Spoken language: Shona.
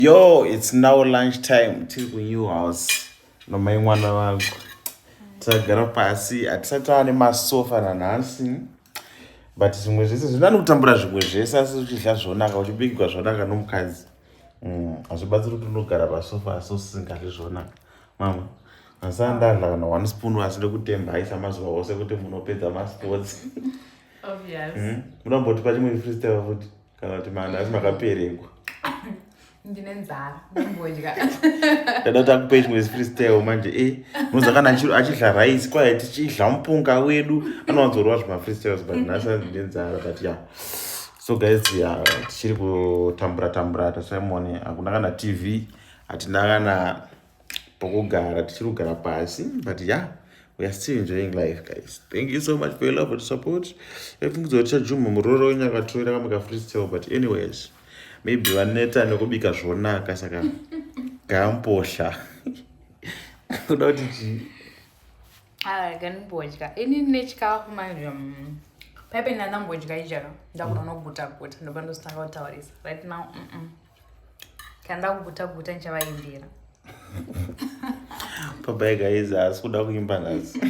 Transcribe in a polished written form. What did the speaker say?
Yo, it's now lunch time. Tiri kunew house nomai mwana vangu. Tagara pasi, hatisati taane masofa nanhasi. But zvimwe zvese zvinani kutambura zvimwe zvese asi uchidya zvonaka uchibikirwa zvonaka nomukadzi. Hazvibatsiri kuti unogara pasofa asi usingadyi zvonaka. Mama, asi andadla kana one spoon asi ndekutemba aisa mazuva ose kuti munopedza masports. Obvious. Munombotipa chimwe freestyle futi kana kuti manhasi makaperekwa. Ndine nzara, ndimbodya. Ndada kuti akupei chimwe freestyle manje munoziva kana achidya rice kwai tichidya mupunga wedu anowanzorova zvimafreestyles, but nhasi anzi ndine nzara. But yeah, so guys, yeah, tichiri kutambura tambura taSimon. Hakuna kana TV, hatina kana pokugara, tichiri kugara pasi, but yeah, we are still enjoying life, guys. Thank you so much for your love and support. Yafungidzwa kuti chajuma muroro wenyu akatorera kamwe kafreestyle, but anyways, maybe vaneta nekubika zvonaka, saka gamposha kuda kuti chii? Rega ndimbodya. Ini nechikafu manje. Paipe ndandambodya ichaka. Ndakuda unoguta guta ndopa ndositanga kutaurisa. Right now, Kana ndakuguta guta ndichavayimbira. Bye bye guys, haasi kuda kuimba nhasi.